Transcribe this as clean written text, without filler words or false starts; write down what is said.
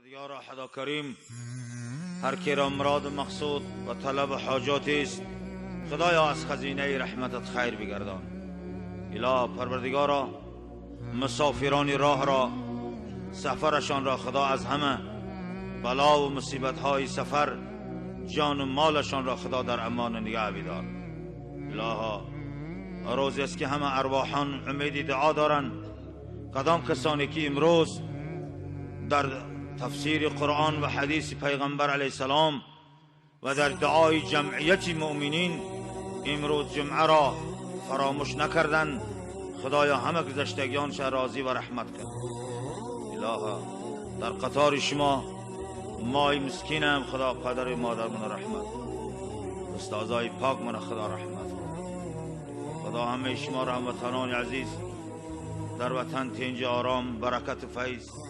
پروردگار خدا کریم هر کی را مراد و مقصود و طلب حاجات است خدایا از خزینه رحمتت خیر بگردان. اله پروردگارا مسافران راه را سفرشان را خدا از همه بلا و مصیبت های سفر جان و مالشان را خدا در امان نگه بدار. الها روزی است که همه ارواحان امید دعا دارند. کدام کسانی که امروز در تفسیر قرآن و حدیث پیغمبر علیه السلام و در دعای جمعیت مؤمنین امروز جمعه را فراموش نکردند، خدایا همه گذشتگیانش راضی و رحمت کن. الها در قطار شما مای مسکینم خدا پدر مادر من رحمت، استادای پاک من خدا رحمت. خدا همه شما را هموطنان عزیز در وطن تنج آرام برکت و فیض.